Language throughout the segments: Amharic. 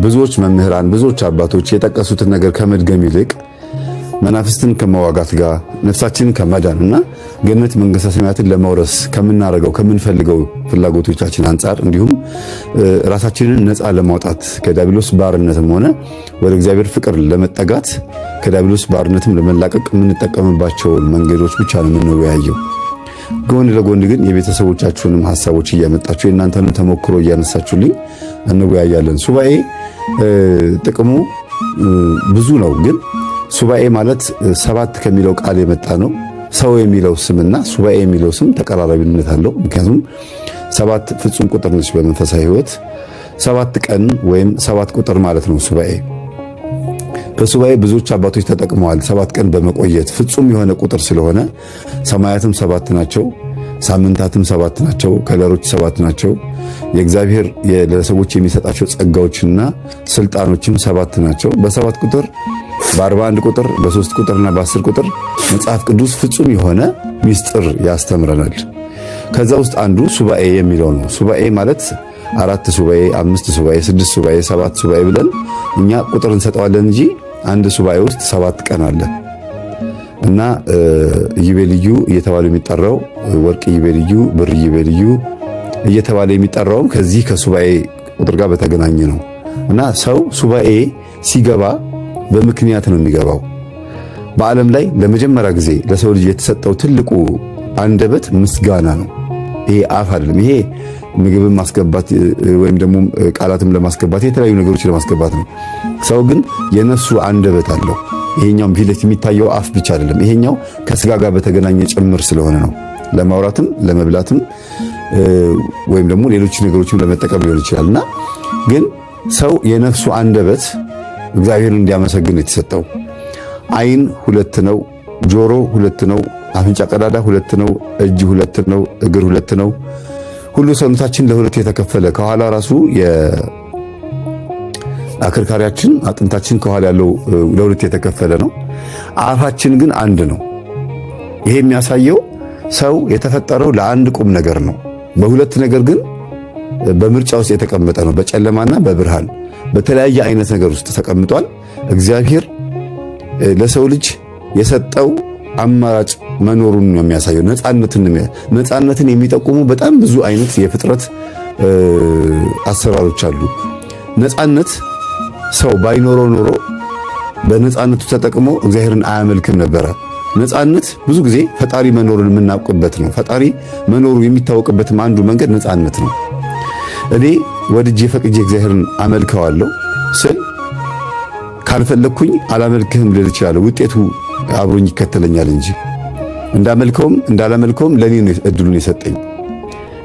ብዙዎች መምህራን፣ ብዙዎች አባቶች የጠቀሱትን ነገር ከመድገም ይልቅ መናፍስትን ከመዋጋት ጋር፣ ነፍሳችንን ከማዳን እና ገነት መንግስተ ሰማያትን ለመውረስ ከምናረገው ከምንፈልገው ፍላጎቶቻችን አንጻር፣ እንዲሁም ራሳችንን ነፃ ለማውጣት፣ ከዲያብሎስ ባርነትም ሆነ ወደ እግዚአብሔር ፍቅር ለመጠጋት፣ ከዲያብሎስ ባርነትም ለመላቀቅ የምንጠቀምባቸውን መንገዶች ብቻ ነው የምንወያየው። ጎን ለጎን ግን የቤተሰቦቻችሁንም ሀሳቦች እያመጣችሁ፣ የእናንተንም ተሞክሮ እያነሳችሁልኝ እንወያያለን። ሱባኤ ጥቅሙ ብዙ ነው። ግን ሱባኤ ማለት ሰባት ከሚለው ቃል የመጣ ነው። ሰው የሚለው ስምና ሱባኤ የሚለው ስም ተቀራራቢነት አለው። ምክንያቱም 7 ፍጹም ቁጥር ነች በመንፈሳዊ ሕይወት። 7 ቀን ወይም 7 ቁጥር ማለት ነው ሱባኤ። በሱባኤ ብዙዎች አባቶች ተጠቅመዋል። 7 ቀን በመቆየት ፍጹም የሆነ ቁጥር ስለሆነ፣ ሰማያትም 7 ናቸው፣ ሳምንታትም 7 ናቸው፣ ከለሮች 7 ናቸው። የእግዚአብሔር ለሰዎች የሚሰጣቸው ጸጋዎችና ስልጣኖችም 7 ናቸው። በ7 ቁጥር፣ በ41 ቁጥር፣ በ3 ቁጥርና በ10 ቁጥር መጽሐፍ ቅዱስ ፍጹም የሆነ ሚስጥር ያስተምረናል። ከዛ ውስጥ አንዱ ሱባኤ የሚለው ነው። ሱባኤ ማለት 4 ሱባኤ፣ 5 ሱባኤ፣ 6 ሱባኤ፣ 7 ሱባኤ ብለን እኛ ቁጥር እንሰጠዋለን እንጂ አንድ ሱባኤ ውስጥ 7 ቀን አለ። እና ኢዮቤልዩ እየተባለ የሚጠራው፣ ወርቅ ኢዮቤልዩ፣ ብር ኢዮቤልዩ እየተባለ የሚጠራውም ከዚህ ከሱባኤ ቁጥር ጋር በተገናኘ ነው። እና ሰው ሱባኤ ሲገባ በምክንያት ነው የሚገባው። በዓለም ላይ ለመጀመሪያ ጊዜ ለሰው ልጅ የተሰጠው ትልቁ አንደበት ምስጋና ነው። ይሄ አፍ አይደለም። ይሄ ምግብን ማስገባት ወይም ደግሞ ቃላትም ለማስገባት፣ የተለያዩ ነገሮች ለማስገባት ነው። ሰው ግን የነፍሱ አንደበት አለው። ይሄኛው ፊት ለፊት የሚታየው አፍ ብቻ አይደለም። ይሄኛው ከስጋ ጋር በተገናኘ ጭምር ስለሆነ ነው። ለማውራትም፣ ለመብላትም ወይም ደግሞ ሌሎች ነገሮችን ለመጠቀም ሊሆን ይችላል። እና ግን ሰው የነፍሱ አንደበት እግዚአብሔርን እንዲያመሰግን የተሰጠው። አይን 2 ነው፣ ጆሮ 2 ነው፣ አፍንጫ ቀዳዳ 2 ነው፣ እጅ 2 ነው፣ እግር 2 ነው። ሁሉ ሰውነታችን ለሁለት የተከፈለ፣ ከኋላ ራሱ የአከርካሪያችን አጥንታችን ከኋላ ያለው ለሁለት የተከፈለ ነው። አፋችን ግን አንድ ነው። ይሄ የሚያሳየው ሰው የተፈጠረው ለአንድ ቁም ነገር ነው። በሁለት ነገር ግን በምርጫ ውስጥ የተቀመጠ ነው። በጨለማና በብርሃን በተለያየ አይነት ነገር ውስጥ ተቀምጧል። እግዚአብሔር ለሰው ልጅ የሰጠው አማራጭ መኖሩን ነው የሚያሳየው። ነፃነትን የሚጠቁሙ በጣም ብዙ አይነት የፍጥረት አሰራሮች አሉ። ነፃነት ሰው ባይኖረው ኖሮ በነፃነቱ ተጠቅሞ እግዚአብሔርን አያመልክም ነበረ። ነፃነት ብዙ ጊዜ ፈጣሪ መኖሩን የምናውቅበት ነው። ፈጣሪ መኖሩ የሚታወቅበትም አንዱ መንገድ ነፃነት ነው። እኔ ወድጄ ፈቅጄ እግዚአብሔርን አመልከዋለሁ ስል፣ ካልፈለግኩኝ አላመልክህም ልል እችላለሁ። ውጤቱ አብሮኝ ይከተለኛል እንጂ እንዳመልከውም እንዳላመልከውም ለኔ ነው እድሉን የሰጠኝ።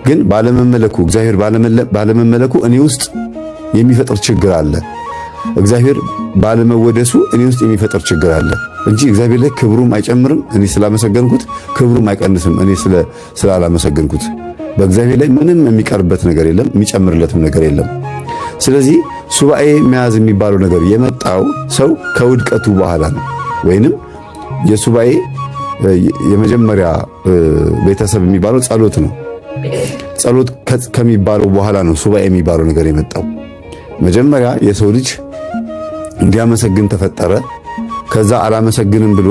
ግን ባለመመለኩ፣ እግዚአብሔር ባለመመለኩ እኔ ውስጥ የሚፈጥር ችግር አለ። እግዚአብሔር ባለመወደሱ እኔ ውስጥ የሚፈጥር ችግር አለ እንጂ እግዚአብሔር ላይ ክብሩም አይጨምርም እኔ ስላመሰገንኩት፣ ክብሩም አይቀንስም እኔ ስላላመሰገንኩት። በእግዚአብሔር ላይ ምንም የሚቀርበት ነገር የለም፣ የሚጨምርለትም ነገር የለም። ስለዚህ ሱባኤ መያዝ የሚባለው ነገር የመጣው ሰው ከውድቀቱ በኋላ ነው። ወይንም የሱባኤ የመጀመሪያ ቤተሰብ የሚባለው ጸሎት ነው። ጸሎት ከሚባለው በኋላ ነው ሱባኤ የሚባለው ነገር የመጣው። መጀመሪያ የሰው ልጅ እንዲያመሰግን ተፈጠረ። ከዛ አላመሰግንም ብሎ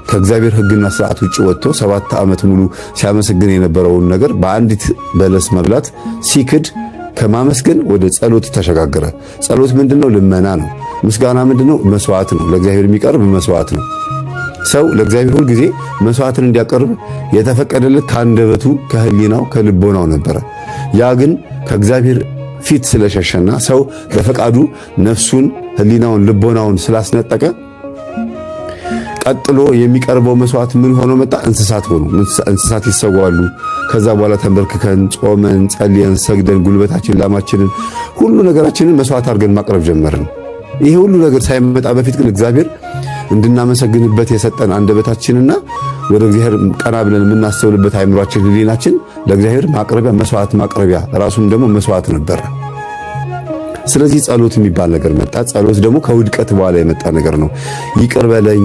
ከእግዚአብሔር ሕግና ስርዓት ውጭ ወጥቶ 7 ዓመት ሙሉ ሲያመሰግን የነበረውን ነገር በአንዲት በለስ መብላት ሲክድ ከማመስገን ወደ ጸሎት ተሸጋገረ። ጸሎት ምንድነው? ልመና ነው። ምስጋና ምንድነው? መስዋዕት ነው። ለእግዚአብሔር የሚቀርብ መስዋዕት ነው። ሰው ለእግዚአብሔር ሁል ጊዜ መስዋዕትን እንዲያቀርብ የተፈቀደለት ከአንደበቱ፣ ከህሊናው፣ ከልቦናው ነበረ። ያ ግን ከእግዚአብሔር ፊት ስለሸሸና ሰው በፈቃዱ ነፍሱን፣ ህሊናውን፣ ልቦናውን ስላስነጠቀ ቀጥሎ የሚቀርበው መስዋዕት ምን ሆኖ መጣ? እንስሳት ሆኑ። እንስሳት ይሰዋሉ። ከዛ በኋላ ተንበርክከን፣ ጾመን፣ ጸልየን፣ ሰግደን፣ ጉልበታችን፣ ላማችንን፣ ሁሉ ነገራችንን መስዋዕት አድርገን ማቅረብ ጀመርን። ይሄ ሁሉ ነገር ሳይመጣ በፊት ግን እግዚአብሔር እንድናመሰግንበት የሰጠን አንደበታችንና ወደ እግዚአብሔር ቀና ብለን የምናስተውልበት አይምሯችን፣ ህሊናችን ለእግዚአብሔር ማቅረቢያ፣ መስዋዕት ማቅረቢያ፣ ራሱም ደግሞ መስዋዕት ነበረ። ስለዚህ ጸሎት የሚባል ነገር መጣ። ጸሎት ደግሞ ከውድቀት በኋላ የመጣ ነገር ነው። ይቅር በለኝ፣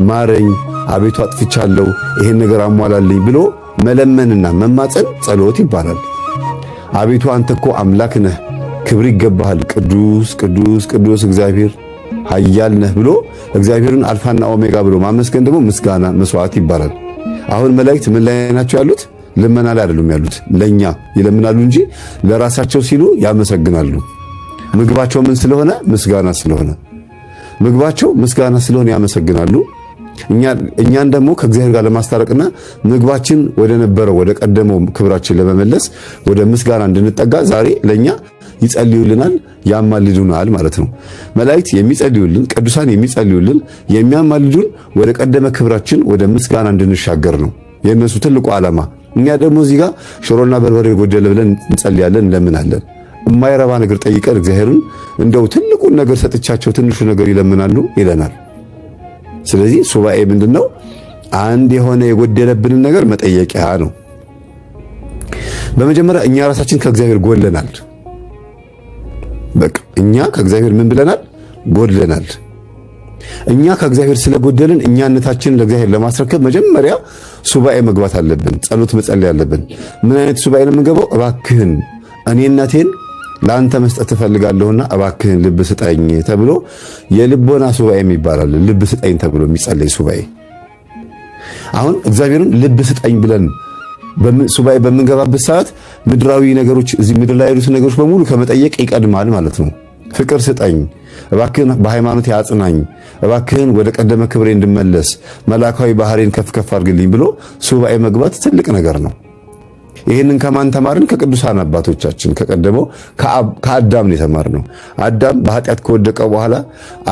ማረኝ፣ አቤቱ አጥፍቻለሁ፣ ይሄን ነገር አሟላልኝ ብሎ መለመንና መማፀን ጸሎት ይባላል። አቤቱ አንተ እኮ አምላክ ነህ፣ ክብር ይገባሃል፣ ቅዱስ ቅዱስ ቅዱስ እግዚአብሔር ኃያል ነህ ብሎ እግዚአብሔርን አልፋና ኦሜጋ ብሎ ማመስገን ደግሞ ምስጋና መስዋዕት ይባላል። አሁን መላእክት ምን ላይ ናቸው ያሉት? ልመና ላይ አይደሉም ያሉት። ለኛ ይለምናሉ እንጂ ለራሳቸው ሲሉ ያመሰግናሉ። ምግባቸው ምን ስለሆነ? ምስጋና ስለሆነ። ምግባቸው ምስጋና ስለሆነ ያመሰግናሉ። እኛን ደግሞ ከእግዚአብሔር ጋር ለማስታረቅና ምግባችን ወደ ነበረው ወደ ቀደመው ክብራችን ለመመለስ ወደ ምስጋና እንድንጠጋ ዛሬ ለኛ ይጸልዩልናል፣ ያማልዱናል ማለት ነው። መላእክት የሚጸልዩልን፣ ቅዱሳን የሚጸልዩልን፣ የሚያማልዱን ወደ ቀደመ ክብራችን ወደ ምስጋና እንድንሻገር ነው የእነሱ ትልቁ ዓላማ። እኛ ደግሞ እዚህ ጋር ሽሮና በርበሬ ጎደለ ብለን እንጸልያለን፣ እንለምናለን። የማይረባ ነገር ጠይቀን እግዚአብሔርን እንደው ትልቁን ነገር ሰጥቻቸው ትንሹ ነገር ይለምናሉ ይለናል። ስለዚህ ሱባኤ ምንድነው? አንድ የሆነ የጎደለብንን ነገር መጠየቂያ ነው። በመጀመሪያ እኛ ራሳችን ከእግዚአብሔር ጎድለናል። በቃ እኛ ከእግዚአብሔር ምን ብለናል? ጎድለናል። እኛ ከእግዚአብሔር ስለጎደልን እኛነታችንን ለእግዚአብሔር ለማስረከብ መጀመሪያ ሱባኤ መግባት አለብን። ጸሎት መጸለይ አለብን። ምን አይነት ሱባኤ ነው የምንገባው? እባክህን እኔነቴን ለአንተ መስጠት እፈልጋለሁና እባክህን ልብ ስጠኝ ተብሎ የልቦና ሱባኤ ይባላል። ልብ ስጠኝ ተብሎ የሚጸለይ ሱባኤ። አሁን እግዚአብሔርን ልብ ስጠኝ ብለን ሱባኤ በምንገባበት ሰዓት ምድራዊ ነገሮች እዚህ ምድር ላይ ያሉት ነገሮች በሙሉ ከመጠየቅ ይቀድማል ማለት ነው። ፍቅር ስጠኝ እባክህን፣ በሃይማኖት ያጽናኝ እባክህን፣ ወደ ቀደመ ክብሬ እንድመለስ መላካዊ ባህሬን ከፍ ከፍ አድርግልኝ ብሎ ሱባኤ መግባት ትልቅ ነገር ነው። ይህንን ከማን ተማርን? ከቅዱሳን አባቶቻችን ከቀደመው ከአዳም ነው የተማርነው። አዳም በኃጢአት ከወደቀ በኋላ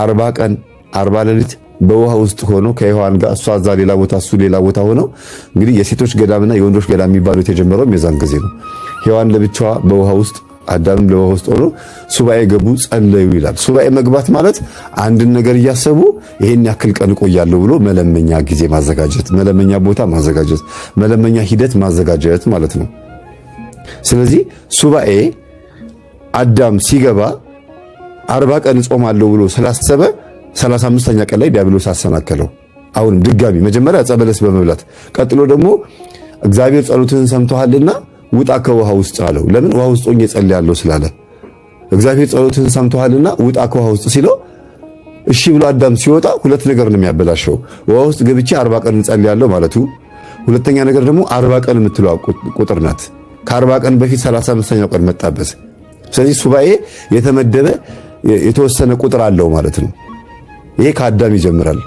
40 ቀን 40 ሌሊት በውሃ ውስጥ ሆኖ ከሔዋን ጋር እሷ እዛ ሌላ ቦታ እሱ ሌላ ቦታ ሆነው እንግዲህ የሴቶች ገዳምና የወንዶች ገዳም የሚባለው የተጀመረው የዛን ጊዜ ነው። ሔዋን ለብቻዋ በውሃ ውስጥ አዳምም ለውሃ ውስጥ ሆኖ ሱባኤ ገቡ፣ ጸለዩ ይላል። ሱባኤ መግባት ማለት አንድን ነገር እያሰቡ ይሄን ያክል ቀን እቆያለሁ ብሎ መለመኛ ጊዜ ማዘጋጀት፣ መለመኛ ቦታ ማዘጋጀት፣ መለመኛ ሂደት ማዘጋጀት ማለት ነው። ስለዚህ ሱባኤ አዳም ሲገባ 40 ቀን እጾማለሁ ብሎ ስላሰበ 35ኛ ቀን ላይ ዲያብሎስ አሰናከለው። አሁንም ድጋሚ መጀመሪያ ዕፀ በለስ በመብላት ቀጥሎ ደግሞ እግዚአብሔር ጸሎትህን ሰምቶሃልና ውጣ ከውሃ ውስጥ አለው። ለምን ውሃ ውስጥ ሆኜ ጸልያለሁ ስላለ እግዚአብሔር ጸሎትህን ሰምቶሃልና ውጣ ከውሃ ውስጥ ሲለው እሺ ብሎ አዳም ሲወጣ ሁለት ነገር ነው የሚያበላሸው። ውሃ ውስጥ ገብቼ 40 ቀን እንጸልያለሁ ማለቱ፣ ሁለተኛ ነገር ደግሞ 40 ቀን የምትለው ቁጥር ናት። ከ40 ቀን በፊት 35ኛው ቀን መጣበት። ስለዚህ ሱባኤ የተመደበ የተወሰነ ቁጥር አለው ማለት ነው። ይሄ ከአዳም ይጀምራል።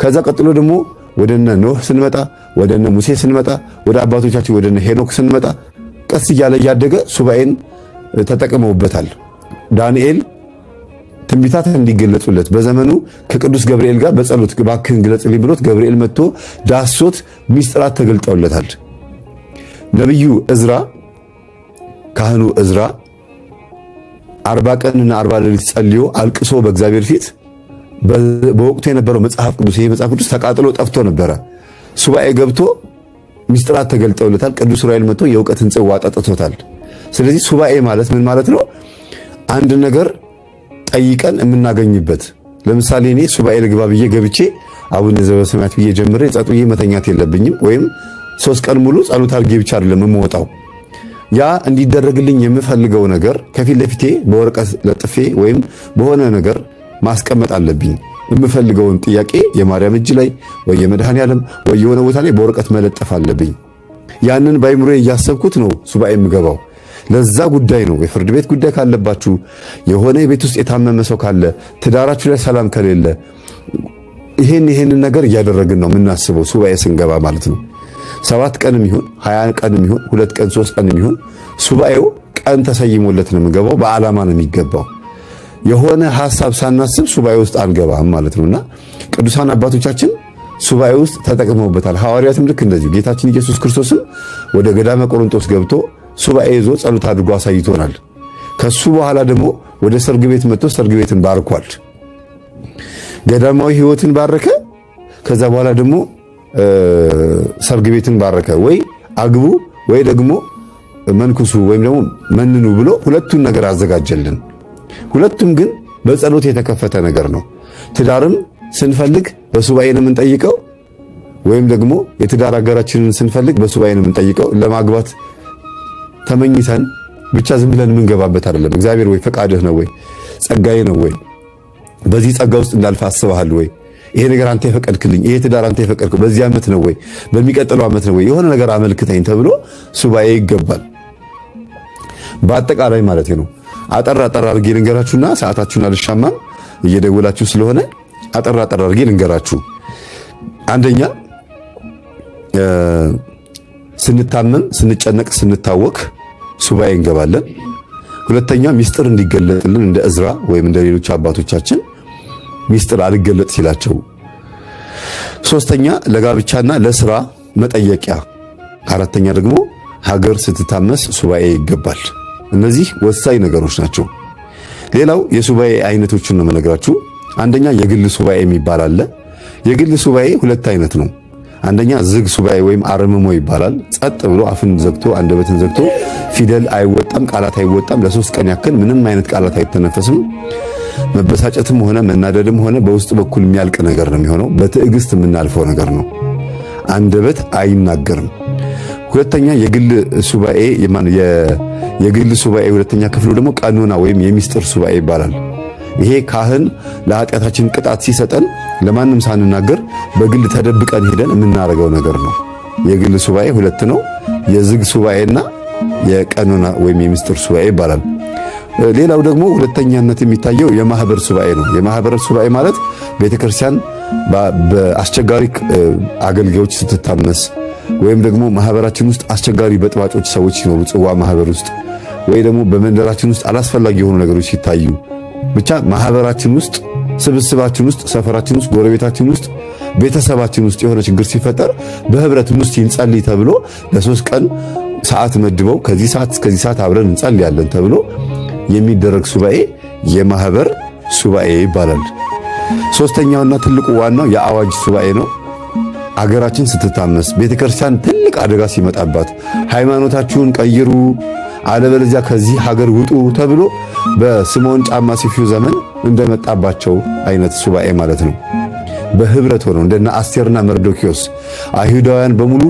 ከዛ ቀጥሎ ደግሞ ወደነ ኖህ ስንመጣ፣ ወደነ ሙሴ ስንመጣ፣ ወደ አባቶቻችን ወደነ ሄኖክ ስንመጣ ቀስ እያለ እያደገ ሱባኤን ተጠቅመውበታል። ዳንኤል ትንቢታት እንዲገለጹለት በዘመኑ ከቅዱስ ገብርኤል ጋር በጸሎት እባክህን ግለጽልኝ ብሎት ገብርኤል መጥቶ ዳሶት ሚስጥራት ተገልጠውለታል። ነቢዩ እዝራ ካህኑ እዝራ 40 ቀንና 40 ሌሊት ጸልዮ አልቅሶ በእግዚአብሔር ፊት በወቅቱ የነበረው መጽሐፍ ቅዱስ ይሄ መጽሐፍ ቅዱስ ተቃጥሎ ጠፍቶ ነበረ። ሱባኤ ገብቶ ሚስጥራት ተገልጠውለታል። ቅዱስ ዑራኤል መጥቶ የእውቀትን ጽዋ ጠጥቶታል። ስለዚህ ሱባኤ ማለት ምን ማለት ነው? አንድ ነገር ጠይቀን የምናገኝበት። ለምሳሌ እኔ ሱባኤ ልግባ ብዬ ገብቼ አቡነ ዘበሰማያት ብዬ ጀምሬ ጸጥ ብዬ መተኛት የለብኝም። ወይም 3 ቀን ሙሉ ጸሎት አድርጌ ብቻ አይደለም የምወጣው። ያ እንዲደረግልኝ የምፈልገው ነገር ከፊት ለፊቴ በወረቀት ለጥፌ ወይም በሆነ ነገር ማስቀመጥ አለብኝ። የምፈልገውን ጥያቄ የማርያም እጅ ላይ ወይ የመድኃኔዓለም ወይ የሆነ ቦታ ላይ በወረቀት መለጠፍ አለብኝ። ያንን ባይምሮዬ እያሰብኩት ነው ሱባኤ የምገባው። ለዛ ጉዳይ ነው። የፍርድ ቤት ጉዳይ ካለባችሁ፣ የሆነ የቤት ውስጥ የታመመ ሰው ካለ፣ ትዳራችሁ ላይ ሰላም ከሌለ ይሄንን ነገር እያደረግን ነው የምናስበው ሱባኤ ስንገባ ማለት ነው። 7 ቀንም ይሁን 20 ቀንም ይሁን 2 ቀን 3 ቀንም ይሁን ሱባኤው ቀን ተሰይሞለት ነው የምንገባው። በዓላማ ነው የሚገባው። የሆነ ሐሳብ ሳናስብ ሱባኤ ውስጥ አንገባም ማለት ነውና ቅዱሳን አባቶቻችን ሱባኤ ውስጥ ተጠቅመውበታል። ሐዋርያትም ልክ እንደዚሁ ጌታችን ኢየሱስ ክርስቶስም ወደ ገዳመ ቆሮንቶስ ገብቶ ሱባኤ ይዞ ጸሎት አድርጎ አሳይቶናል። ከሱ በኋላ ደግሞ ወደ ሰርግ ቤት መጥቶ ሰርግ ቤትን ባርኳል። ገዳማዊ ሕይወትን ባረከ። ከዛ በኋላ ደግሞ ሰርግ ቤትን ባረከ። ወይ አግቡ ወይ ደግሞ መንኩሱ ወይም ደግሞ መንኑ ብሎ ሁለቱን ነገር አዘጋጀልን። ሁለቱም ግን በጸሎት የተከፈተ ነገር ነው። ትዳርም ስንፈልግ በሱባኤ ነው የምንጠይቀው፣ ወይም ደግሞ የትዳር አጋራችንን ስንፈልግ በሱባኤ ነው የምንጠይቀው። ለማግባት ተመኝተን ብቻ ዝም ብለን የምንገባበት አይደለም። እግዚአብሔር ወይ ፈቃድህ ነው ወይ ጸጋዬ ነው ወይ በዚህ ጸጋ ውስጥ እንዳልፍ አስበሃል ወይ ይሄ ነገር አንተ የፈቀድክልኝ፣ ይሄ ትዳር አንተ የፈቀድከው በዚህ ዓመት ነው ወይ በሚቀጥለው ዓመት ነው ወይ የሆነ ነገር አመልክተኝ ተብሎ ሱባኤ ይገባል። በአጠቃላይ ማለት ነው። አጠር አጠር አድርጌ ልንገራችሁና ሰዓታችሁን አልሻማም፣ እየደወላችሁ ስለሆነ አጠር አጠር አድርጌ ልንገራችሁ። አንደኛ ስንታመም፣ ስንጨነቅ፣ ስንታወክ ሱባኤ እንገባለን። ሁለተኛ ሚስጥር እንዲገለጥልን እንደ እዝራ ወይም እንደ ሌሎች አባቶቻችን ሚስጥር አልገለጥ ሲላቸው። ሶስተኛ ለጋብቻና ለስራ መጠየቂያ። አራተኛ ደግሞ ሀገር ስትታመስ ሱባኤ ይገባል። እነዚህ ወሳኝ ነገሮች ናቸው። ሌላው የሱባኤ አይነቶችን ነው የምነግራችሁ። አንደኛ የግል ሱባኤ የሚባል አለ። የግል ሱባኤ ሁለት አይነት ነው። አንደኛ ዝግ ሱባኤ ወይም አርምሞ ይባላል። ጸጥ ብሎ አፍን ዘግቶ አንደበትን ዘግቶ ፊደል አይወጣም፣ ቃላት አይወጣም። ለ3 ቀን ያክል ምንም አይነት ቃላት አይተነፈስም። መበሳጨትም ሆነ መናደድም ሆነ በውስጥ በኩል የሚያልቅ ነገር ነው የሚሆነው። በትዕግስት የምናልፈው ነገር ነው። አንደበት አይናገርም። ሁለተኛ የግል ሱባኤ ሁለተኛ ክፍሉ ደግሞ ቀኖና ወይም የሚስጥር ሱባኤ ይባላል። ይሄ ካህን ለኃጢአታችን ቅጣት ሲሰጠን ለማንም ሳንናገር በግል ተደብቀን ሄደን የምናደርገው ነገር ነው። የግል ሱባኤ ሁለት ነው። የዝግ ሱባኤና የቀኖና ወይም የሚስጥር ሱባኤ ይባላል። ሌላው ደግሞ ሁለተኛነት የሚታየው የማህበር ሱባኤ ነው። የማህበር ሱባኤ ማለት ቤተክርስቲያን በአስቸጋሪ አገልጋዮች ስትታመስ ወይም ደግሞ ማህበራችን ውስጥ አስቸጋሪ በጥባጮች ሰዎች ሲኖሩ ጽዋ ማህበር ውስጥ ወይ ደግሞ በመንደራችን ውስጥ አላስፈላጊ የሆኑ ነገሮች ሲታዩ ብቻ ማህበራችን ውስጥ፣ ስብስባችን ውስጥ፣ ሰፈራችን ውስጥ፣ ጎረቤታችን ውስጥ፣ ቤተሰባችን ውስጥ የሆነ ችግር ሲፈጠር በህብረት ውስጥ ይንጸልይ ተብሎ ለ3 ቀን ሰዓት መድበው ከዚህ ሰዓት እስከዚህ ሰዓት አብረን እንጸልያለን ተብሎ የሚደረግ ሱባኤ የማህበር ሱባኤ ይባላል። ሶስተኛውና ትልቁ ዋናው የአዋጅ ሱባኤ ነው። አገራችን ስትታመስ፣ ቤተክርስቲያን ትልቅ አደጋ ሲመጣባት ሃይማኖታችሁን ቀይሩ አለበለዚያ ከዚህ ሀገር ውጡ ተብሎ በስምዖን ጫማ ሰፊው ዘመን እንደመጣባቸው አይነት ሱባኤ ማለት ነው። በህብረት ሆነው እንደነ አስቴርና መርዶኪዮስ አይሁዳውያን በሙሉ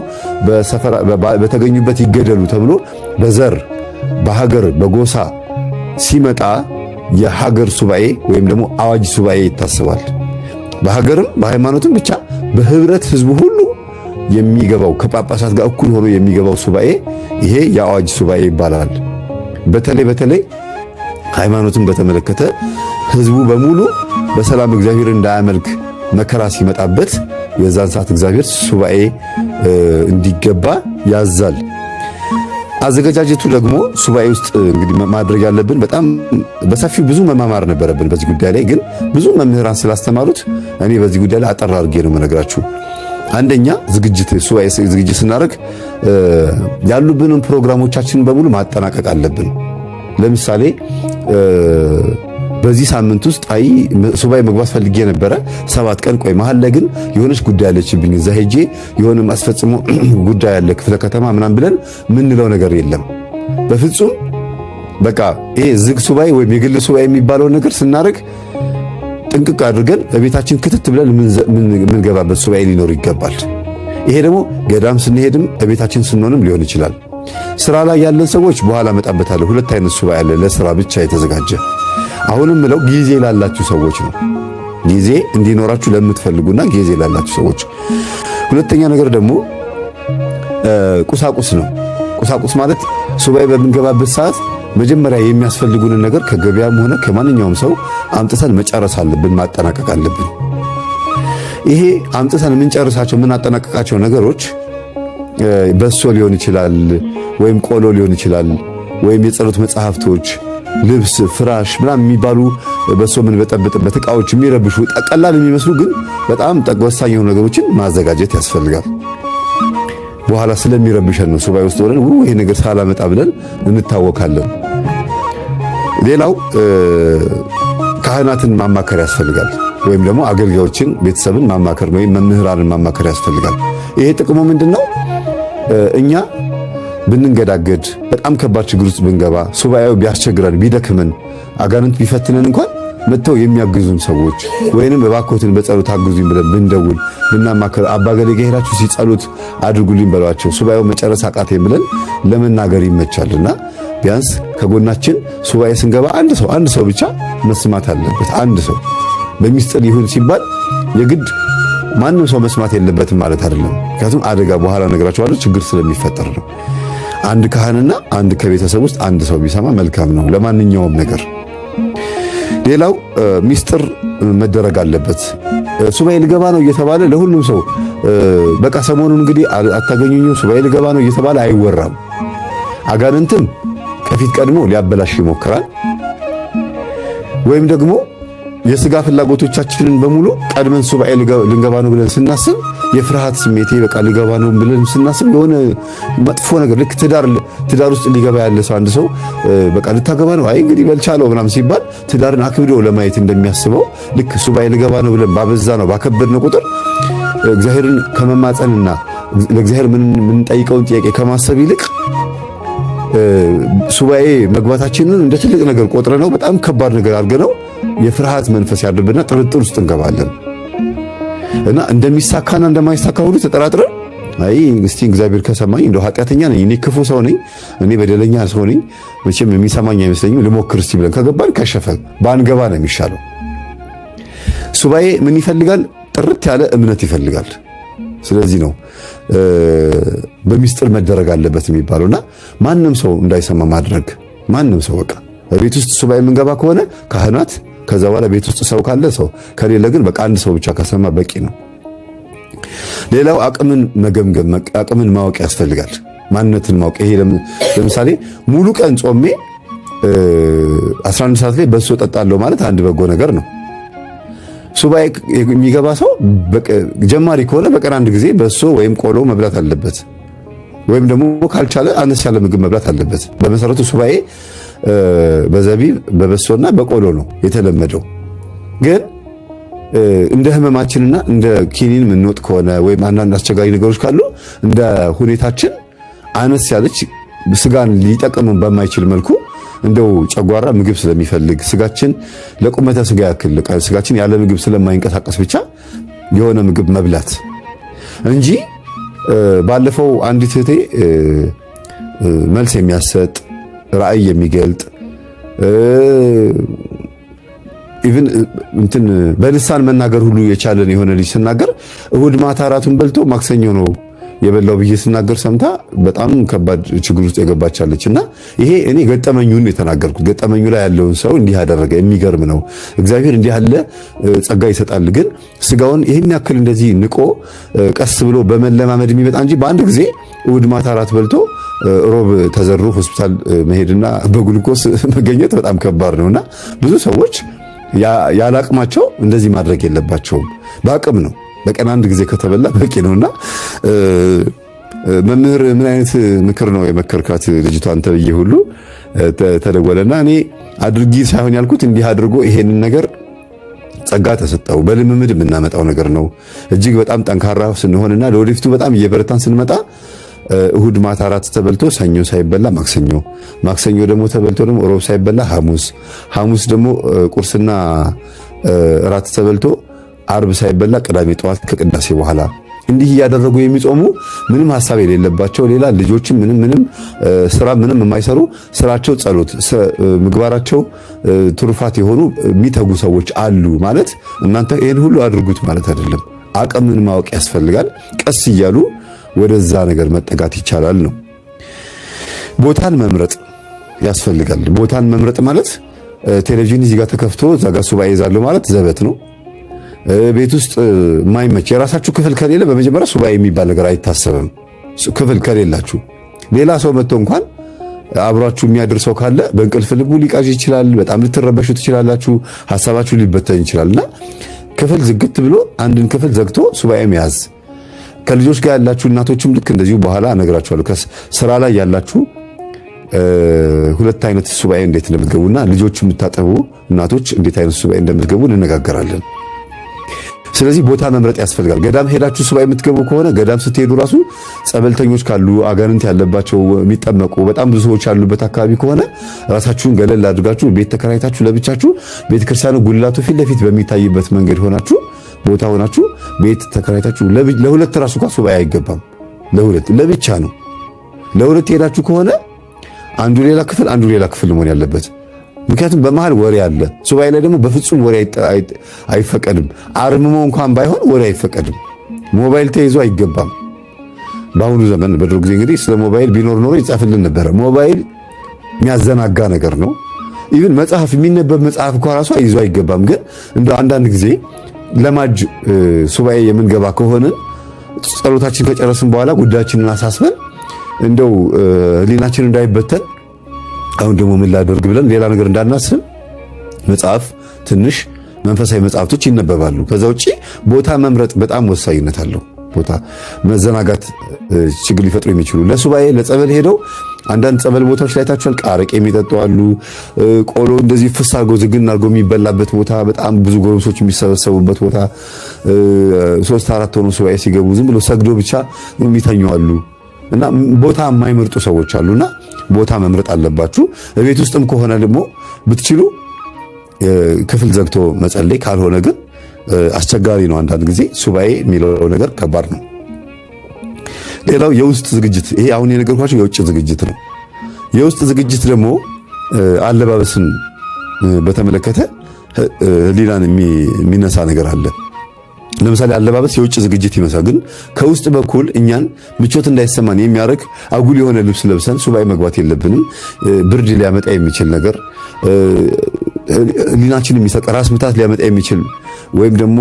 በተገኙበት ይገደሉ ተብሎ በዘር፣ በሀገር፣ በጎሳ ሲመጣ የሀገር ሱባኤ ወይም ደግሞ አዋጅ ሱባኤ ይታሰባል። በሀገርም በሃይማኖትም ብቻ በህብረት ህዝቡ ሁሉ የሚገባው ከጳጳሳት ጋር እኩል ሆኖ የሚገባው ሱባኤ ይሄ የአዋጅ ሱባኤ ይባላል። በተለይ በተለይ ሃይማኖትን በተመለከተ ህዝቡ በሙሉ በሰላም እግዚአብሔር እንዳያመልክ መከራ ሲመጣበት የዛን ሰዓት እግዚአብሔር ሱባኤ እንዲገባ ያዛል። አዘገጃጀቱ ደግሞ ሱባኤ ውስጥ እንግዲህ ማድረግ ያለብን በጣም በሰፊው ብዙ መማማር ነበረብን በዚህ ጉዳይ ላይ፣ ግን ብዙ መምህራን ስላስተማሩት እኔ በዚህ ጉዳይ ላይ አጠር አድርጌ ነው የምነግራችሁ። አንደኛ ዝግጅት፣ ሱባኤ ዝግጅት ስናደርግ ያሉብንን ፕሮግራሞቻችንን በሙሉ ማጠናቀቅ አለብን። ለምሳሌ በዚህ ሳምንት ውስጥ አይ ሱባኤ መግባት ፈልጌ ነበረ፣ 7 ቀን ቆይ፣ መሀል ላይ ግን የሆነች ጉዳይ አለችብኝ፣ እዛ ሄጄ የሆነ አስፈጽሞ ጉዳይ አለ ክፍለ ከተማ ምናምን ብለን ምንለው ነገር የለም በፍጹም። በቃ ይሄ ዝግ ሱባኤ ወይም የግል ሱባኤ የሚባለውን ነገር ስናደርግ ጥንቅቅ አድርገን በቤታችን ክትት ብለን የምንገባበት ሱባኤ ሊኖር ይገባል። ይሄ ደግሞ ገዳም ስንሄድም በቤታችን ስንሆንም ሊሆን ይችላል። ስራ ላይ ያለን ሰዎች በኋላ እመጣበታለሁ። ሁለት አይነት ሱባኤ አለ፣ ለስራ ብቻ የተዘጋጀ። አሁንም ምለው ጊዜ ላላችሁ ሰዎች ነው። ጊዜ እንዲኖራችሁ ለምትፈልጉና ጊዜ ላላችሁ ሰዎች። ሁለተኛ ነገር ደግሞ ቁሳቁስ ነው። ቁሳቁስ ማለት ሱባኤ በምንገባበት ሰዓት መጀመሪያ የሚያስፈልጉንን ነገር ከገበያም ሆነ ከማንኛውም ሰው አምጥተን መጨረስ አለብን፣ ማጠናቀቅ አለብን። ይሄ አምጥተን የምንጨርሳቸው የምናጠናቀቃቸው ነገሮች በሶ ሊሆን ይችላል፣ ወይም ቆሎ ሊሆን ይችላል፣ ወይም የጸሎት መጽሐፍቶች፣ ልብስ፣ ፍራሽ ምናምን የሚባሉ በሶ የምንበጠብጥበት እቃዎች፣ የሚረብሹ ቀላል የሚመስሉ ግን በጣም ወሳኝ የሆኑ ነገሮችን ማዘጋጀት ያስፈልጋል። በኋላ ስለሚረብሸን ነው ሱባኤ ውስጥ ሆነን ይሄ ነገር ሳላመጣ ብለን እንታወካለን። ሌላው ካህናትን ማማከር ያስፈልጋል። ወይም ደግሞ አገልጋዮችን፣ ቤተሰብን ማማከር ወይም መምህራንን ማማከር ያስፈልጋል። ይሄ ጥቅሙ ምንድን ነው? እኛ ብንንገዳገድ፣ በጣም ከባድ ችግር ውስጥ ብንገባ፣ ሱባኤው ቢያስቸግረን፣ ቢደክመን፣ አጋንንት ቢፈትነን እንኳን መጥተው የሚያግዙን ሰዎች ወይንም እባክዎትን በጸሎት አግዙኝ ብለን ብንደውል ብናማክር፣ አባገሌ ጋር ሄዳችሁ ሲጸሎት አድርጉልኝ በሏቸው፣ ሱባኤው መጨረስ አቃተኝ ብለን ለመናገር ይመቻልና ቢያንስ ከጎናችን ሱባኤ ስንገባ አንድ ሰው አንድ ሰው ብቻ መስማት አለበት። አንድ ሰው በሚስጥር ይሁን ሲባል የግድ ማንም ሰው መስማት የለበትም ማለት አይደለም። ምክንያቱም አደጋ በኋላ እነግራችኋለሁ፣ ችግር ስለሚፈጠር ነው። አንድ ካህንና አንድ ከቤተሰብ ውስጥ አንድ ሰው ቢሰማ መልካም ነው ለማንኛውም ነገር። ሌላው ሚስጥር መደረግ አለበት። ሱባኤ ልገባ ነው እየተባለ ለሁሉም ሰው በቃ ሰሞኑን እንግዲህ አታገኙኝም ሱባኤ ልገባ ነው እየተባለ አይወራም። አጋንንትም ከፊት ቀድሞ ሊያበላሽ ይሞክራል። ወይም ደግሞ የስጋ ፍላጎቶቻችንን በሙሉ ቀድመን ሱባኤ ልንገባ ነው ብለን ስናስብ የፍርሃት ስሜቴ በቃ ልገባ ነው ብለን ስናስብ የሆነ መጥፎ ነገር ልክ ትዳር ውስጥ ሊገባ ያለ ሰው አንድ ሰው በቃ ልታገባ ነው አይ እንግዲህ በልቻለው ምናምን ሲባል ትዳርን አክብዶ ለማየት እንደሚያስበው ልክ ሱባኤ ልገባ ነው ብለን ባበዛ ነው ባከበድነው ቁጥር እግዚአብሔርን ከመማፀንና ለእግዚአብሔር የምንጠይቀውን ጥያቄ ከማሰብ ይልቅ ሱባኤ መግባታችንን እንደ ትልቅ ነገር ቆጥረ ነው በጣም ከባድ ነገር አድርገ ነው የፍርሃት መንፈስ ያድርብና ጥርጥር ውስጥ እንገባለን እና እንደሚሳካና እንደማይሳካ ሁሉ ተጠራጥረን አይ እስቲ እግዚአብሔር ከሰማኝ እንደው ኃጢአተኛ ነኝ እኔ ክፉ ሰው ነኝ እኔ በደለኛ ሰው ነኝ መቼም የሚሰማኝ አይመስለኝም ልሞክር እስቲ ብለን ከገባን ከሸፈ ባንገባ ነው የሚሻለው። ሱባኤ ምን ይፈልጋል? ጥርት ያለ እምነት ይፈልጋል። ስለዚህ ነው በሚስጥር መደረግ አለበት የሚባለውና ማንም ሰው እንዳይሰማ ማድረግ። ማንም ሰው በቃ ቤት ውስጥ ሱባኤ የምንገባ ከሆነ ካህናት፣ ከዛ በኋላ ቤት ውስጥ ሰው ካለ ሰው፣ ከሌለ ግን በቃ አንድ ሰው ብቻ ከሰማ በቂ ነው። ሌላው አቅምን መገምገም፣ አቅምን ማወቅ ያስፈልጋል። ማንነትን ማወቅ። ይሄ ለምሳሌ ሙሉ ቀን ጾሜ 11 ሰዓት ላይ በሶ ጠጣለሁ ማለት አንድ በጎ ነገር ነው። ሱባኤ የሚገባ ሰው ጀማሪ ከሆነ በቀን አንድ ጊዜ በሶ ወይም ቆሎ መብላት አለበት። ወይም ደግሞ ካልቻለ አነስ ያለ ምግብ መብላት አለበት። በመሰረቱ ሱባኤ በዘቢብ በበሶና በቆሎ ነው የተለመደው። ግን እንደ ህመማችንና እንደ ኪኒን የምንወጥ ከሆነ ወይም አንዳንድ አስቸጋሪ ነገሮች ካሉ እንደ ሁኔታችን አነስ ያለች ስጋን ሊጠቅም በማይችል መልኩ እንደው ጨጓራ ምግብ ስለሚፈልግ ስጋችን ለቁመተ ስጋ ያክል ስጋችን ያለ ምግብ ስለማይንቀሳቀስ ብቻ የሆነ ምግብ መብላት እንጂ ባለፈው አንዲት እህቴ መልስ የሚያሰጥ ራእይ የሚገልጥ even እንትን በልሳን መናገር ሁሉ የቻለን የሆነ ልጅ ስናገር እሁድ ማታ እራቱን በልቶ ማክሰኞ ነው የበላው ብዬ ስናገር ሰምታ በጣም ከባድ ችግር ውስጥ የገባቻለች። እና ይሄ እኔ ገጠመኙን የተናገርኩት ገጠመኙ ላይ ያለውን ሰው እንዲህ ያደረገ የሚገርም ነው። እግዚአብሔር እንዲህ ያለ ጸጋ ይሰጣል። ግን ስጋውን ይህን ያክል እንደዚህ ንቆ ቀስ ብሎ በመለማመድ የሚመጣ እንጂ በአንድ ጊዜ እሑድ ማታ እራት በልቶ ሮብ ተዘሮ ሆስፒታል መሄድና በግሉኮስ መገኘት በጣም ከባድ ነውና ብዙ ሰዎች ያለ አቅማቸው እንደዚህ ማድረግ የለባቸውም። በአቅም ነው። በቀን አንድ ጊዜ ከተበላ በቂ ነውና መምህር ምን አይነት ምክር ነው የመከርካት ልጅቷን ተብዬ ሁሉ ተደወለና እኔ አድርጊ ሳይሆን ያልኩት እንዲህ አድርጎ ይሄንን ነገር ጸጋ ተሰጠው። በልምምድ የምናመጣው ነገር ነው። እጅግ በጣም ጠንካራ ስንሆንና ለወደፊቱ በጣም እየበረታን ስንመጣ እሁድ ማታ አራት ተበልቶ ሰኞ ሳይበላ ማክሰኞ፣ ማክሰኞ ደግሞ ተበልቶ ደግሞ ሮብ ሳይበላ ሐሙስ፣ ሐሙስ ደግሞ ቁርስና እራት ተበልቶ አርብ ሳይበላ ቅዳሜ ጠዋት ከቅዳሴ በኋላ እንዲህ እያደረጉ የሚጾሙ ምንም ሐሳብ የሌለባቸው ሌላ ልጆችም ምንም ምንም ስራ ምንም የማይሰሩ ስራቸው ጸሎት፣ ምግባራቸው ትሩፋት የሆኑ የሚተጉ ሰዎች አሉ። ማለት እናንተ ይህን ሁሉ አድርጉት ማለት አይደለም። አቅምን ማወቅ ያስፈልጋል። ቀስ እያሉ ወደዛ ነገር መጠጋት ይቻላል ነው። ቦታን መምረጥ ያስፈልጋል። ቦታን መምረጥ ማለት ቴሌቪዥን እዚህ ጋር ተከፍቶ እዛ ጋር ሱባኤ ይዛለሁ ማለት ዘበት ነው። ቤት ውስጥ የማይመች የራሳችሁ ክፍል ከሌለ በመጀመሪያ ሱባኤ የሚባል ነገር አይታሰብም። ክፍል ከሌላችሁ ሌላ ሰው መጥቶ እንኳን አብሯችሁ የሚያድር ሰው ካለ በእንቅልፍ ልቡ ሊቃዥ ይችላል። በጣም ልትረበሹ ትችላላችሁ። ሀሳባችሁ ሊበተን ይችላል እና ክፍል ዝግት ብሎ አንድን ክፍል ዘግቶ ሱባኤ መያዝ ከልጆች ጋር ያላችሁ እናቶችም ልክ እንደዚሁ በኋላ እነግራችኋለሁ። ስራ ላይ ያላችሁ ሁለት አይነት ሱባኤ እንዴት እንደምትገቡና ልጆች የምታጠቡ እናቶች እንዴት አይነት ሱባኤ እንደምትገቡ እንነጋገራለን። ስለዚህ ቦታ መምረጥ ያስፈልጋል። ገዳም ሄዳችሁ ሱባኤ የምትገቡ ከሆነ ገዳም ስትሄዱ ራሱ ጸበልተኞች ካሉ፣ አጋንንት ያለባቸው የሚጠመቁ በጣም ብዙ ሰዎች ያሉበት አካባቢ ከሆነ ራሳችሁን ገለል አድርጋችሁ ቤት ተከራይታችሁ ለብቻችሁ ቤተክርስቲያኑ ጉልላቱ ፊት ለፊት በሚታይበት መንገድ ሆናችሁ ቦታ ሆናችሁ ቤት ተከራይታችሁ ለሁለት ራሱ እንኳን ሱባኤ አይገባም። ለሁለት ለብቻ ነው። ለሁለት ሄዳችሁ ከሆነ አንዱ ሌላ ክፍል አንዱ ሌላ ክፍል መሆን ያለበት። ምክንያቱም በመሃል ወሬ አለ። ሱባኤ ላይ ደግሞ በፍጹም ወሬ አይፈቀድም። አርምሞ እንኳን ባይሆን ወሬ አይፈቀድም። ሞባይል ተይዞ አይገባም። በአሁኑ ዘመን፣ በድሮ ጊዜ እንግዲህ ስለ ሞባይል ቢኖር ኖሮ ይጻፍልን ነበረ። ሞባይል የሚያዘናጋ ነገር ነው። Even መጽሐፍ፣ የሚነበብ መጽሐፍ እንኳን ራሱ ይዞ አይገባም። ግን እንደ አንዳንድ ጊዜ ለማጅ ሱባኤ የምንገባ ከሆነ ጸሎታችን ከጨረስን በኋላ ጉዳያችንን አሳስበን እንደው ህሊናችን እንዳይበተን፣ አሁን ደግሞ ምን ላደርግ ብለን ሌላ ነገር እንዳናስብ መጽሐፍ፣ ትንሽ መንፈሳዊ መጽሐፍቶች ይነበባሉ። ከዛ ውጪ ቦታ መምረጥ በጣም ወሳኝነት አለው። ቦታ መዘናጋት ችግር ሊፈጥሩ የሚችሉ ለሱባኤ ለጸበል ሄደው አንዳንድ ጸበል ቦታዎች ላይ ታችኋል። አረቄ የሚጠጡ አሉ። ቆሎ እንደዚህ ፍስ አድርጎ ዝግን አድርጎ የሚበላበት ቦታ፣ በጣም ብዙ ጎረምሶች የሚሰበሰቡበት ቦታ፣ ሶስት አራት ሆኖ ሱባኤ ሲገቡ ዝም ብሎ ሰግዶ ብቻ የሚተኙ አሉ። እና ቦታ የማይመርጡ ሰዎች አሉና ቦታ መምረጥ አለባችሁ። ቤት ውስጥም ከሆነ ደግሞ ብትችሉ ክፍል ዘግቶ መጸለይ፣ ካልሆነ ግን አስቸጋሪ ነው። አንዳንድ ጊዜ ሱባኤ የሚለው ነገር ከባድ ነው። ሌላው የውስጥ ዝግጅት፣ ይሄ አሁን የነገርኳችሁ የውጭ ዝግጅት ነው። የውስጥ ዝግጅት ደግሞ አለባበስን በተመለከተ ህሊናን የሚነሳ ነገር አለ። ለምሳሌ አለባበስ የውጭ ዝግጅት ይመስላል፣ ግን ከውስጥ በኩል እኛን ምቾት እንዳይሰማን የሚያደርግ አጉል የሆነ ልብስ ለብሰን ሱባኤ መግባት የለብንም። ብርድ ሊያመጣ የሚችል ነገር፣ ህሊናችን የሚሰቅ፣ ራስ ምታት ሊያመጣ የሚችል ወይም ደግሞ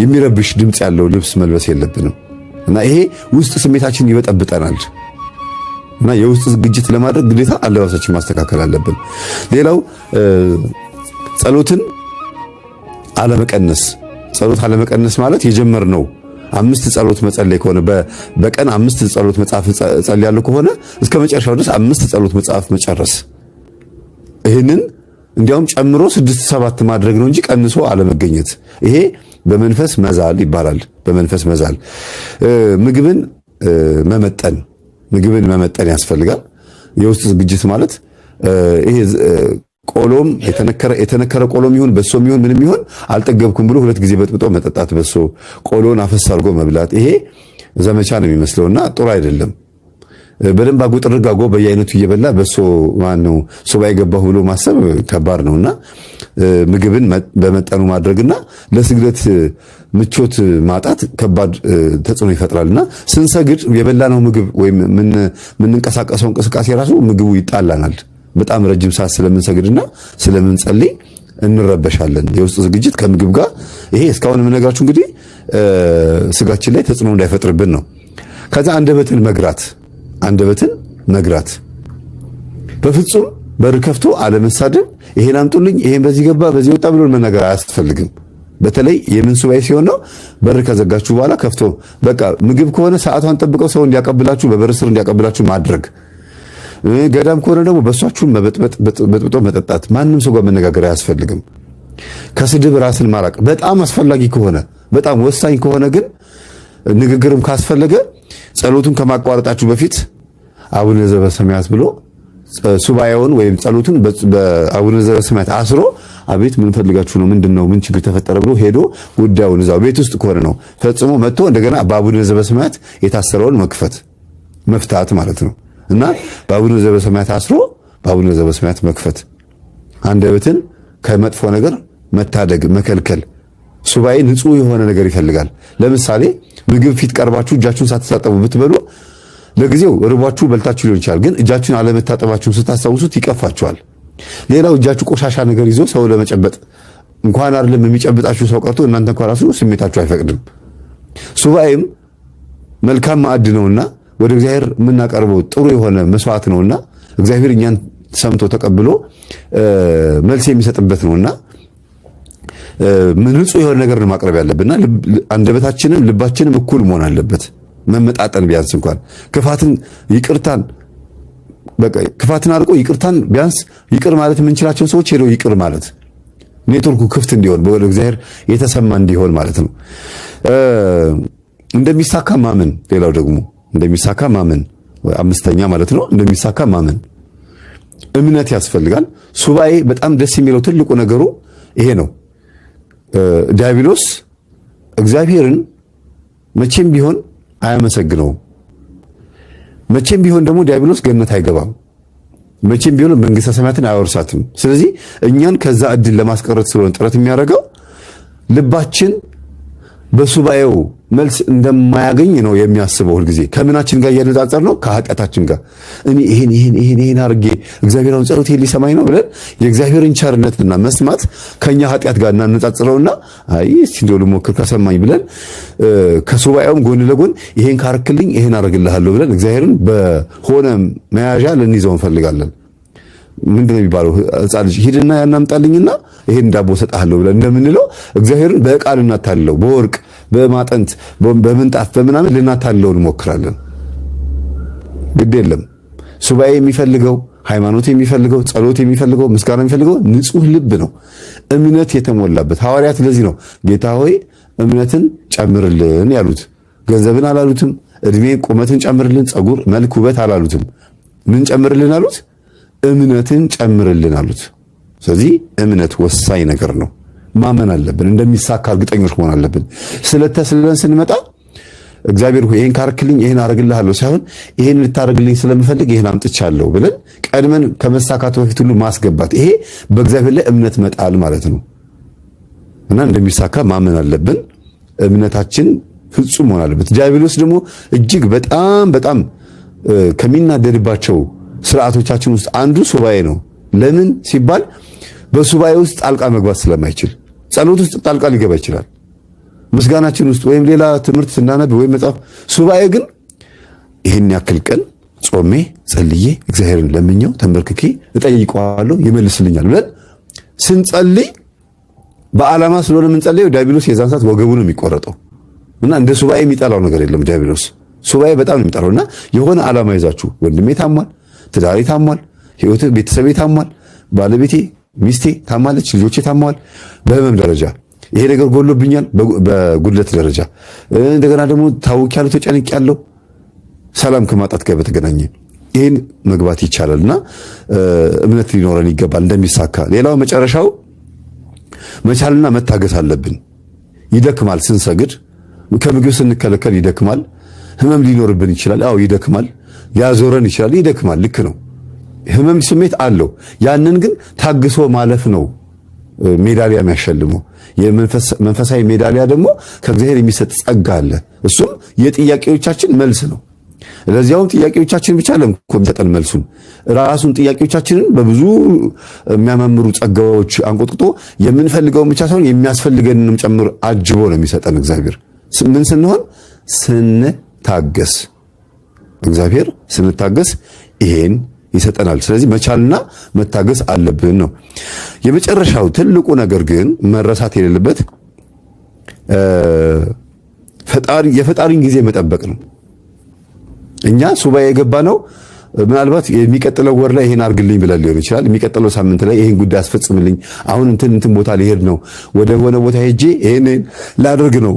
የሚረብሽ ድምፅ ያለው ልብስ መልበስ የለብንም እና ይሄ ውስጥ ስሜታችን ይበጠብጠናል። እና የውስጥ ዝግጅት ለማድረግ ግዴታ አለባበሳችን ማስተካከል አለብን። ሌላው ጸሎትን አለመቀነስ። ጸሎት አለመቀነስ ማለት የጀመርነው አምስት ጸሎት መጸለይ ከሆነ፣ በቀን አምስት ጸሎት መጽሐፍ ጸልያለሁ ከሆነ እስከ መጨረሻው ድረስ አምስት ጸሎት መጽሐፍ መጨረስ፣ ይህንን እንዲያውም ጨምሮ ስድስት ሰባት ማድረግ ነው እንጂ ቀንሶ አለመገኘት። ይሄ በመንፈስ መዛል ይባላል። በመንፈስ መዛል። ምግብን መመጠን፣ ምግብን መመጠን ያስፈልጋል። የውስጥ ዝግጅት ማለት ይሄ ቆሎም የተነከረ ቆሎም ይሁን በሶም ይሁን ምንም ይሁን አልጠገብኩም ብሎ ሁለት ጊዜ በጥብጦ መጠጣት፣ በሶ ቆሎን አፈስ አድርጎ መብላት፣ ይሄ ዘመቻ ነው የሚመስለውና ጥሩ አይደለም። በደንብ አጎ ጥርግ አጎ በየአይነቱ እየበላ በሶ ማነው ሱባኤ ገባሁ ብሎ ማሰብ ከባድ ነውና ምግብን በመጠኑ ማድረግና ለስግደት ምቾት ማጣት ከባድ ተጽዕኖ ይፈጥራልና ስንሰግድ የበላነው ምግብ ወይም የምንንቀሳቀሰው እንቅስቃሴ ራሱ ምግቡ ይጣላናል። በጣም ረጅም ሰዓት ስለምንሰግድና ስለምንጸልይ እንረበሻለን። የውስጥ ዝግጅት ከምግብ ጋር ይሄ እስካሁን የምነግራችሁ እንግዲህ ስጋችን ላይ ተጽዕኖ እንዳይፈጥርብን ነው። ከዛ አንደበትን መግራት፣ አንደበትን መግራት፣ በፍጹም በር ከፍቶ አለመሳደብ፣ ይሄን አምጡልኝ፣ ይሄን በዚህ ገባ በዚህ ወጣ ብሎ መናገር አያስፈልግም። በተለይ የምን ሱባኤ ሲሆን ነው፣ በር ከዘጋችሁ በኋላ ከፍቶ በቃ ምግብ ከሆነ ሰዓቷን ጠብቀው ሰው እንዲያቀብላችሁ፣ በበር ስር እንዲያቀብላችሁ ማድረግ፣ ገዳም ከሆነ ደግሞ በሷችሁን መበጥበጥ፣ በጥብጦ መጠጣት፣ ማንም ሰው ጋር መነጋገር አያስፈልግም። ከስድብ ራስን ማራቅ በጣም አስፈላጊ ከሆነ፣ በጣም ወሳኝ ከሆነ ግን ንግግርም ካስፈለገ ጸሎቱን ከማቋረጣችሁ በፊት አቡነ ዘበሰማያት ብሎ ሱባኤውን ወይም ጸሎቱን በአቡነ ዘበሰማያት አስሮ አቤት ምን ፈልጋችሁ ነው፣ ምንድነው፣ ምን ችግር ተፈጠረ ብሎ ሄዶ ጉዳዩን እዛው ቤት ውስጥ ከሆነ ነው ፈጽሞ መጥቶ እንደገና በአቡነ ዘበሰማያት የታሰረውን መክፈት፣ መፍታት ማለት ነው። እና በአቡነ ዘበሰማያት አስሮ በአቡነ ዘበሰማያት መክፈት፣ አንደበትን ከመጥፎ ነገር መታደግ፣ መከልከል። ሱባኤ ንጹህ የሆነ ነገር ይፈልጋል። ለምሳሌ ምግብ ፊት ቀርባችሁ እጃችሁን ሳትታጠቡ ብትበሉ ለጊዜው ርቧችሁ በልታችሁ ሊሆን ይችላል፣ ግን እጃችሁን አለመታጠባችሁን ስታስታውሱት ይቀፋችኋል። ሌላው እጃችሁ ቆሻሻ ነገር ይዞ ሰው ለመጨበጥ እንኳን አይደለም የሚጨብጣችሁ ሰው ቀርቶ እናንተ እንኳን ራሱ ስሜታችሁ አይፈቅድም። ሱባኤም መልካም ማዕድ ነውና ወደ እግዚአብሔር የምናቀርበው ጥሩ የሆነ መስዋዕት ነውና እግዚአብሔር እኛን ሰምቶ ተቀብሎ መልስ የሚሰጥበት ነውና ንጹህ የሆነ ነገር ነው ማቅረብ ያለብንና አንደበታችንም ልባችንም እኩል መሆን አለበት። መመጣጠን፣ ቢያንስ እንኳን ክፋትን ይቅርታን፣ በቃ ክፋትን አርቆ ይቅርታን፣ ቢያንስ ይቅር ማለት የምንችላቸውን ሰዎች ሄደው ይቅር ማለት፣ ኔትወርኩ ክፍት እንዲሆን በእግዚአብሔር የተሰማ እንዲሆን ማለት ነው። እንደሚሳካ ማመን፣ ሌላው ደግሞ እንደሚሳካ ማመን፣ አምስተኛ ማለት ነው። እንደሚሳካ ማመን እምነት ያስፈልጋል። ሱባኤ በጣም ደስ የሚለው ትልቁ ነገሩ ይሄ ነው። ዲያብሎስ እግዚአብሔርን መቼም ቢሆን አያመሰግነውም። መቼም ቢሆን ደግሞ ዲያብሎስ ገነት አይገባም። መቼም ቢሆን መንግስተ ሰማያትን አያወርሳትም። ስለዚህ እኛን ከዛ እድል ለማስቀረት ስለሆነ ጥረት የሚያደርገው ልባችን በሱባኤው መልስ እንደማያገኝ ነው የሚያስበው። ሁልጊዜ ከምናችን ጋር እያነጻጸር ነው፣ ከኃጢአታችን ጋር። እኔ ይሄን ይሄን ይሄን ይሄን አድርጌ እግዚአብሔር አሁን ጸሎቴን ሊሰማኝ ነው ብለን የእግዚአብሔርን ቸርነትና መስማት ከኛ ኃጢአት ጋር እናነጻጽረውና አይ እስቲ እንደው ልሞክር ከሰማኝ ብለን ከሱባኤውም ጎን ለጎን ይሄን ካረክልኝ ይሄን አደርግልሃለሁ ብለን እግዚአብሔርን በሆነ መያዣ ልንይዘው እንፈልጋለን። ምንድነው የሚባለው? ሕፃን ልጅ ሂድና ያናምጣልኝና ይሄን ዳቦ ሰጣለሁ ብለን እንደምንለው እግዚአብሔርን በዕቃ ልናታልለው፣ በወርቅ፣ በማጠንት፣ በምንጣፍ፣ በምናምን ልናታልለው እንሞክራለን። ግድ የለም። ሱባኤ የሚፈልገው፣ ሃይማኖት የሚፈልገው፣ ጸሎት የሚፈልገው፣ ምስጋና የሚፈልገው ንጹህ ልብ ነው፣ እምነት የተሞላበት። ሐዋርያት ለዚህ ነው ጌታ ሆይ እምነትን ጨምርልን ያሉት። ገንዘብን አላሉትም። እድሜ ቁመትን ጨምርልን፣ ጸጉር፣ መልክ፣ ውበት አላሉትም። ምን ጨምርልን አሉት? እምነትን ጨምርልን አሉት። ስለዚህ እምነት ወሳኝ ነገር ነው። ማመን አለብን። እንደሚሳካ እርግጠኞች መሆን አለብን። ስለተስለን ስንመጣ እግዚአብሔር ሆይ ይሄን ካርክልኝ ይሄን አረግልሃለሁ ሳይሆን ይሄን ልታረግልኝ ስለምፈልግ ይሄን አምጥቻለሁ ብለን ቀድመን ከመሳካቱ በፊት ሁሉ ማስገባት፣ ይሄ በእግዚአብሔር ላይ እምነት መጣል ማለት ነው። እና እንደሚሳካ ማመን አለብን። እምነታችን ፍጹም መሆን አለበት። ዲያብሎስ ደግሞ እጅግ በጣም በጣም ከሚናደድባቸው ስርዓቶቻችን ውስጥ አንዱ ሱባኤ ነው። ለምን ሲባል በሱባኤ ውስጥ ጣልቃ መግባት ስለማይችል፣ ጸሎት ውስጥ ጣልቃ ሊገባ ይችላል፣ ምስጋናችን ውስጥ ወይም ሌላ ትምህርት ስናነብ ወይም መጽሐፍ። ሱባኤ ግን ይህን ያክል ቀን ጾሜ ጸልዬ እግዚአብሔርን ለምኘው ተንበርክኬ እጠይቀዋለሁ ይመልስልኛል ብለን ስንጸልይ በዓላማ ስለሆነ የምንጸልየው ዲያብሎስ የዛን ሰዓት ወገቡ ነው የሚቆረጠው። እና እንደ ሱባኤ የሚጠላው ነገር የለም ዲያብሎስ። ሱባኤ በጣም ነው የሚጠላው። እና የሆነ ዓላማ ይዛችሁ ወንድሜ ታሟል፣ ትዳሬ ታሟል፣ ህይወቴ፣ ቤተሰቤ ታሟል፣ ባለቤቴ ሚስቴ ታማለች፣ ልጆቼ ታሟል፣ በህመም ደረጃ ይሄ ነገር ጎሎብኛል፣ በጉድለት ደረጃ እንደገና ደግሞ ታውቂያለሁ፣ ተጨንቄያለሁ፣ ሰላም ከማጣት ጋር በተገናኘ ይሄን መግባት ይቻላልና እምነት ሊኖረን ይገባል እንደሚሳካ። ሌላው መጨረሻው መቻልና መታገስ አለብን። ይደክማል፣ ስንሰግድ ከምግብ ስንከለከል ይደክማል። ህመም ሊኖርብን ይችላል። አዎ ይደክማል። ሊያዞረን ይችላል። ይደክማል። ልክ ነው። ህመም ስሜት አለው። ያንን ግን ታግሶ ማለፍ ነው ሜዳሊያ የሚያሸልመው። የመንፈሳዊ ሜዳሊያ ደግሞ ከእግዚአብሔር የሚሰጥ ጸጋ አለ። እሱም የጥያቄዎቻችን መልስ ነው። ለዚያውም ጥያቄዎቻችን ብቻ አይደለም እኮ የሚሰጠን መልሱን፣ ራሱን ጥያቄዎቻችንን በብዙ የሚያማምሩ ጸጋዎች አንቆጥቅጦ የምንፈልገውን ብቻ ሳይሆን የሚያስፈልገንንም ጨምር አጅቦ ነው የሚሰጠን እግዚአብሔር። ምን ስንሆን? ስንታገስ። እግዚአብሔር ስንታገስ ይሄን ይሰጠናል። ስለዚህ መቻልና መታገስ አለብን ነው። የመጨረሻው ትልቁ ነገር ግን መረሳት የሌለበት ፈጣሪ የፈጣሪን ጊዜ መጠበቅ ነው። እኛ ሱባኤ የገባ ነው ምናልባት የሚቀጥለው ወር ላይ ይሄን አድርግልኝ ብለን ሊሆን ይችላል። የሚቀጥለው ሳምንት ላይ ይሄን ጉዳይ አስፈጽምልኝ፣ አሁን እንትን እንትን ቦታ ሊሄድ ነው፣ ወደ ሆነ ቦታ ሄጄ ይሄን ላደርግ ነው፣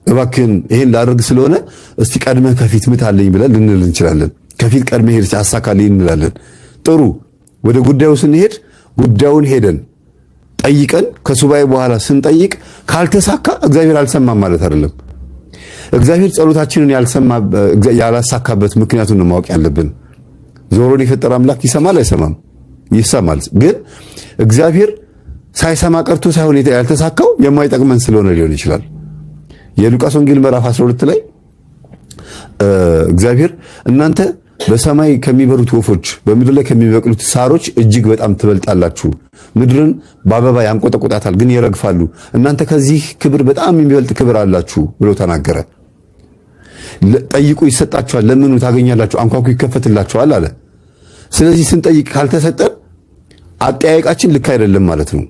እባክህን ይሄን ላደርግ ስለሆነ እስቲ ቀድመህ ከፊት ምታልኝ ብለን ልንል እንችላለን። ከፊት ቀድመህ ሄድ አሳካልኝ እንላለን። ጥሩ፣ ወደ ጉዳዩ ስንሄድ ጉዳዩን ሄደን ጠይቀን ከሱባኤ በኋላ ስንጠይቅ ካልተሳካ እግዚአብሔር አልሰማም ማለት አይደለም። እግዚአብሔር ጸሎታችንን ያልሰማ ያላሳካበት ምክንያቱን ነው ማወቅ ያለብን። ዞሮን የፈጠረ አምላክ ይሰማል አይሰማም? ይሰማል። ግን እግዚአብሔር ሳይሰማ ቀርቶ ሳይሆን ያልተሳካው የማይጠቅመን ስለሆነ ሊሆን ይችላል። የሉቃስ ወንጌል ምዕራፍ 12 ላይ እግዚአብሔር እናንተ በሰማይ ከሚበሩት ወፎች በምድር ላይ ከሚበቅሉት ሳሮች እጅግ በጣም ትበልጣላችሁ። ምድርን በአበባ ያንቆጠቁጣታል፣ ግን ይረግፋሉ። እናንተ ከዚህ ክብር በጣም የሚበልጥ ክብር አላችሁ ብሎ ተናገረ። ጠይቁ ይሰጣችኋል፣ ለምኑ ታገኛላችሁ፣ አንኳኩ ይከፈትላችኋል አለ። ስለዚህ ስንጠይቅ ካልተሰጠን አጠያየቃችን ልክ አይደለም ማለት ነው፣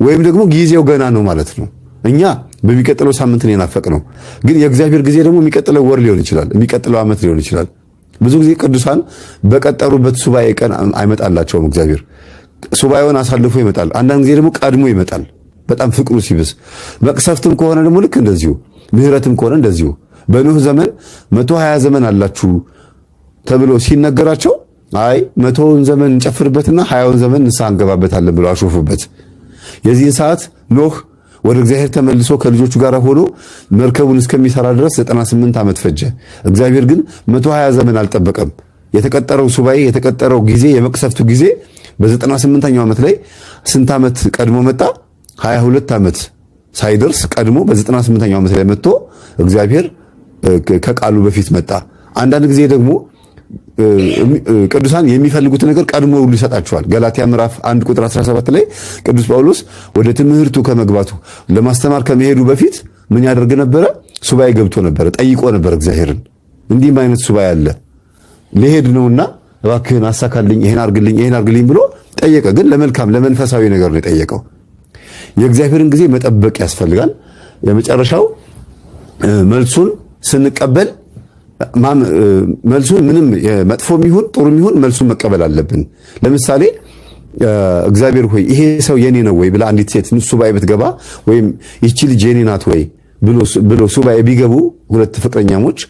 ወይም ደግሞ ጊዜው ገና ነው ማለት ነው። እኛ በሚቀጥለው ሳምንት ነው የናፈቅነው፣ ግን የእግዚአብሔር ጊዜ ደግሞ የሚቀጥለው ወር ሊሆን ይችላል፣ የሚቀጥለው ዓመት ሊሆን ይችላል። ብዙ ጊዜ ቅዱሳን በቀጠሩበት ሱባኤ ቀን አይመጣላቸውም እግዚአብሔር። ሱባኤውን አሳልፎ ይመጣል። አንዳንድ ጊዜ ደግሞ ቀድሞ ይመጣል፣ በጣም ፍቅሩ ሲብስ። መቅሰፍትም ከሆነ ደግሞ ልክ እንደዚሁ፣ ምህረትም ከሆነ እንደዚሁ። በኖህ ዘመን 120 ዘመን አላችሁ ተብሎ ሲነገራቸው አይ 100ውን ዘመን እንጨፍርበትና 20ውን ዘመን ንስሐ እንገባበታለን ብለው አሾፉበት። የዚህን ሰዓት ኖህ ወደ እግዚአብሔር ተመልሶ ከልጆቹ ጋር ሆኖ መርከቡን እስከሚሰራ ድረስ 98 ዓመት ፈጀ። እግዚአብሔር ግን 120 ዘመን አልጠበቀም። የተቀጠረው ሱባኤ፣ የተቀጠረው ጊዜ፣ የመቅሰፍቱ ጊዜ በ98ኛው ዓመት ላይ ስንት ዓመት ቀድሞ መጣ? 22 ዓመት ሳይደርስ ቀድሞ በ98ኛው ዓመት ላይ መጥቶ እግዚአብሔር ከቃሉ በፊት መጣ። አንዳንድ ጊዜ ደግሞ ቅዱሳን የሚፈልጉት ነገር ቀድሞ ሁሉ ይሰጣቸዋል። ገላትያ ምዕራፍ 1 ቁጥር 17 ላይ ቅዱስ ጳውሎስ ወደ ትምህርቱ ከመግባቱ፣ ለማስተማር ከመሄዱ በፊት ምን ያደርግ ነበረ? ሱባኤ ገብቶ ነበረ፣ ጠይቆ ነበር እግዚአብሔርን። እንዲህም አይነት ሱባኤ አለ፣ ልሄድ ነውና እባክህን አሳካልኝ፣ ይሄን አርግልኝ፣ ይሄን አርግልኝ ብሎ ጠየቀ። ግን ለመልካም ለመንፈሳዊ ነገር ነው የጠየቀው። የእግዚአብሔርን ጊዜ መጠበቅ ያስፈልጋል። የመጨረሻው መልሱን ስንቀበል፣ መልሱን ምንም መጥፎም ይሁን ጥሩም ይሁን መልሱን መቀበል አለብን። ለምሳሌ እግዚአብሔር ሆይ ይሄ ሰው የኔ ነው ወይ ብላ አንዲት ሴት ሱባኤ ብትገባ፣ ወይም ይቺ ልጅ የኔ ናት ወይ ብሎ ሱባኤ ቢገቡ፣ ሁለት ፍቅረኛሞች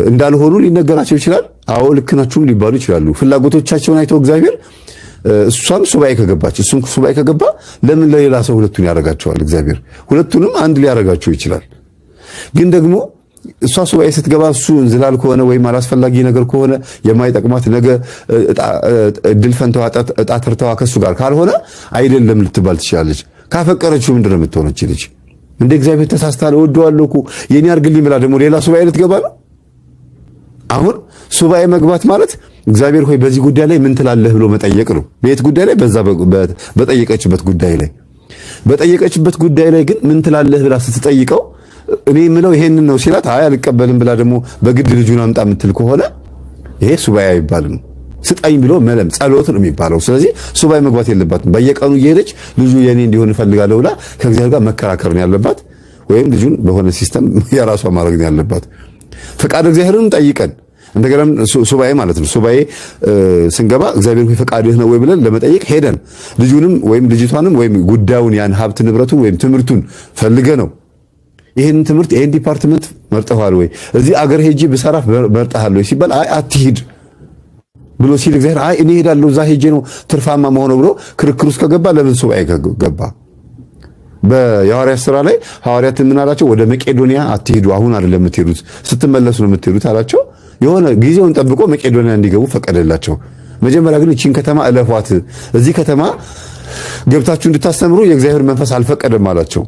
እንዳልሆኑ ሊነገራቸው ይችላል። አዎ ልክ ናችሁም ሊባሉ ይችላሉ። ፍላጎቶቻቸውን አይተው እግዚአብሔር እሷም ሱባኤ ከገባች እሱም ሱባኤ ከገባ ለምን ለሌላ ሰው ሁለቱን ያደርጋቸዋል? እግዚአብሔር ሁለቱንም አንድ ሊያደርጋቸው ይችላል። ግን ደግሞ እሷ ሱባኤ ስትገባ እሱ እንዝላል ከሆነ ወይም አላስፈላጊ ነገር ከሆነ፣ የማይጠቅማት ነገ እድል ፈንታዋ እጣ ተርታዋ ከሱ ጋር ካልሆነ አይደለም ልትባል ትችላለች። ካፈቀረችው ምንድን ነው የምትሆነው ልጅ? እንደ እግዚአብሔር ተሳስታል፣ እወደዋለሁ እኮ፣ የኔ አድርግልኝ ብላ ደግሞ ሌላ ሱባኤ ልትገባ ነው። አሁን ሱባኤ መግባት ማለት እግዚአብሔር ሆይ በዚህ ጉዳይ ላይ ምን ትላለህ ብሎ መጠየቅ ነው። በየት ጉዳይ ላይ? በዛ በጠየቀችበት ጉዳይ ላይ። በጠየቀችበት ጉዳይ ላይ ግን ምን ትላለህ ብላ ስትጠይቀው እኔ የምለው ይሄንን ነው ሲላት አይ አልቀበልም ብላ ደግሞ በግድ ልጁን አምጣ የምትል ከሆነ ይሄ ሱባኤ አይባልም። ስጠኝ ብሎ መለም ጸሎት ነው የሚባለው። ስለዚህ ሱባኤ መግባት የለባትም። በየቀኑ እየሄደች ልጁ የኔ እንዲሆን እፈልጋለሁ ብላ ከእግዚአብሔር ጋር መከራከር ነው ያለባት፣ ወይም ልጁን በሆነ system የራሷ ማድረግ ነው ያለባት። ፈቃድ እግዚአብሔርን ጠይቀን እንደገና ሱባኤ ማለት ነው። ሱባኤ ስንገባ እግዚአብሔር ሆይ ፈቃድህ ነው ወይ ብለን ለመጠየቅ ሄደን ልጁንም ወይም ልጅቷንም ወይም ጉዳዩን፣ ያን ሀብት ንብረቱን ወይም ትምህርቱን ፈልገ ነው፣ ይህን ትምህርት ይህን department መርጠሃል ወይ፣ እዚህ አገር ሄጄ ብሰራ መርጠሃል ወይ ሲባል አይ አትሂድ ብሎ ሲል እግዚአብሔር አይ እኔ ሄዳለሁ፣ እዛ ሄጄ ነው ትርፋማ መሆነው ብሎ ክርክር ውስጥ ከገባ ለምን ሱባኤ ገባ? በየሐዋርያት ስራ ላይ ሐዋርያትን ምን አላቸው? ወደ መቄዶንያ አትሄዱ፣ አሁን አይደለም የምትሄዱት፣ ስትመለሱ ነው የምትሄዱት አላቸው። የሆነ ጊዜውን ጠብቆ መቄዶንያ እንዲገቡ ፈቀደላቸው። መጀመሪያ ግን እቺን ከተማ እለፏት፣ እዚህ ከተማ ገብታችሁ እንድታስተምሩ የእግዚአብሔር መንፈስ አልፈቀደም አላቸው።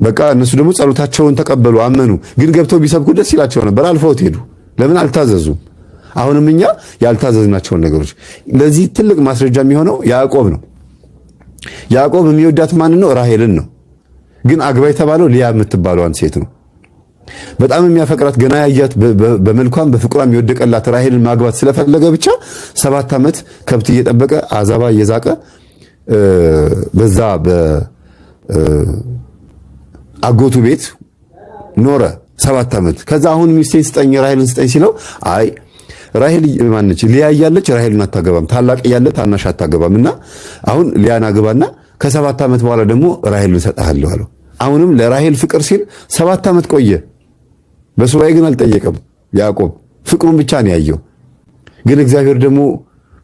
በቃ እነሱ ደግሞ ጸሎታቸውን ተቀበሉ፣ አመኑ። ግን ገብተው ቢሰብኩ ደስ ይላቸው ነበር። አልፈውት ሄዱ። ለምን? አልታዘዙም። አሁንም እኛ ያልታዘዝናቸውን ነገሮች፣ ለዚህ ትልቅ ማስረጃ የሚሆነው ያዕቆብ ነው። ያዕቆብ የሚወዳት ማን ነው? ራሄልን ነው። ግን አግባ የተባለው ሊያ የምትባለዋን ሴት ነው። በጣም የሚያፈቅራት፣ ገና ያያት፣ በመልኳም በፍቅሯም የወደቀላት ራሄልን ማግባት ስለፈለገ ብቻ 7 ዓመት ከብት እየጠበቀ፣ አዛባ እየዛቀ በዛ በአጎቱ ቤት ኖረ 7 ዓመት። ከዛ አሁን ሚስቴን ስጠኝ፣ ራሄልን ስጠኝ ሲለው አይ ራሄል ማነች ሊያ እያለች ራሄልን አታገባም፣ ታላቅ እያለ ታናሽ አታገባም፣ እና አሁን ሊያን አግባና ከ7 ዓመት በኋላ ደግሞ ራሄልን እሰጥሃለሁ አለው። አሁንም ለራሄል ፍቅር ሲል 7 ዓመት ቆየ። በሱባኤ ግን አልጠየቀም። ያዕቆብ ፍቅሩን ብቻ ነው ያየው። ግን እግዚአብሔር ደግሞ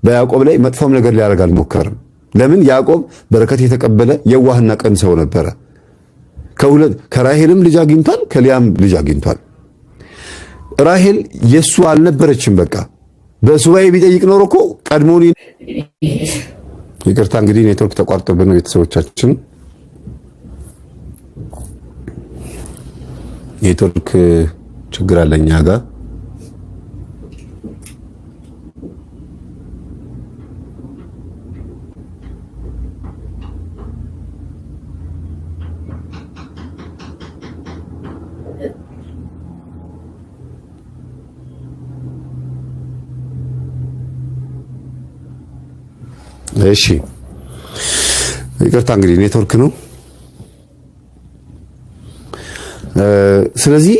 በያዕቆብ ላይ መጥፎም ነገር ሊያደርግ አልሞከረም። ለምን? ያዕቆብ በረከት የተቀበለ የዋህና ቅን ሰው ነበረ። ከሁለት ከራሄልም ልጅ አግኝቷል፣ ከሊያም ልጅ አግኝቷል። ራሄል የሱ አልነበረችም። በቃ በሱባኤ ቢጠይቅ ኖሮ እኮ ቀድሞውን። ይቅርታ እንግዲህ ኔትወርክ ተቋርጦብን ነው ቤተሰቦቻችን። ኔትወርክ ችግር አለ እኛ ጋር። እሺ ይቅርታ እንግዲህ ኔትወርክ ነው። ስለዚህ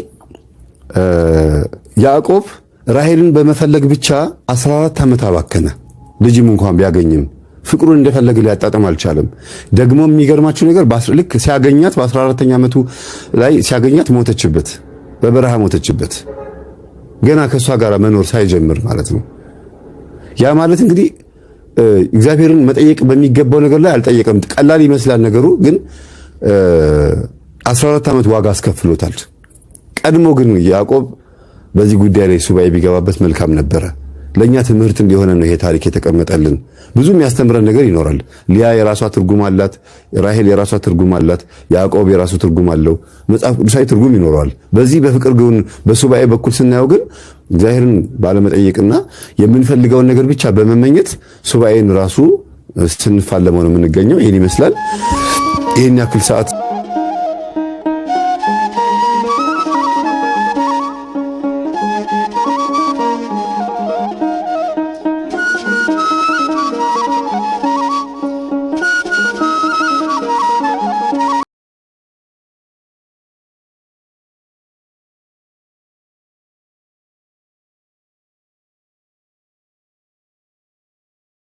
ያዕቆብ ራሄልን በመፈለግ ብቻ 14 ዓመት አባከነ። ልጅም እንኳን ቢያገኝም ፍቅሩን እንደፈለገ ሊያጣጥም አልቻለም። ደግሞ የሚገርማችሁ ነገር ልክ ሲያገኛት በ14ኛ ዓመቱ ላይ ሲያገኛት ሞተችበት፣ በበረሃ ሞተችበት። ገና ከእሷ ጋር መኖር ሳይጀምር ማለት ነው። ያ ማለት እንግዲህ እግዚአብሔርን መጠየቅ በሚገባው ነገር ላይ አልጠየቀም። ቀላል ይመስላል ነገሩ፣ ግን 14 ዓመት ዋጋ አስከፍሎታል። ቀድሞ ግን ያዕቆብ በዚህ ጉዳይ ላይ ሱባኤ ቢገባበት መልካም ነበረ። ለእኛ ትምህርት እንዲሆነ ነው ይሄ ታሪክ የተቀመጠልን። ብዙ የሚያስተምረን ነገር ይኖራል። ሊያ የራሷ ትርጉም አላት፣ ራሄል የራሷ ትርጉም አላት፣ ያዕቆብ የራሱ ትርጉም አለው። መጽሐፍ ቅዱሳዊ ትርጉም ይኖረዋል። በዚህ በፍቅር ግን በሱባኤ በኩል ስናየው ግን እግዚአብሔርን ባለመጠየቅና የምንፈልገውን ነገር ብቻ በመመኘት ሱባኤን ራሱ ስንፋለመው ነው የምንገኘው። ይህን ይመስላል። ይህን ያክል ሰዓት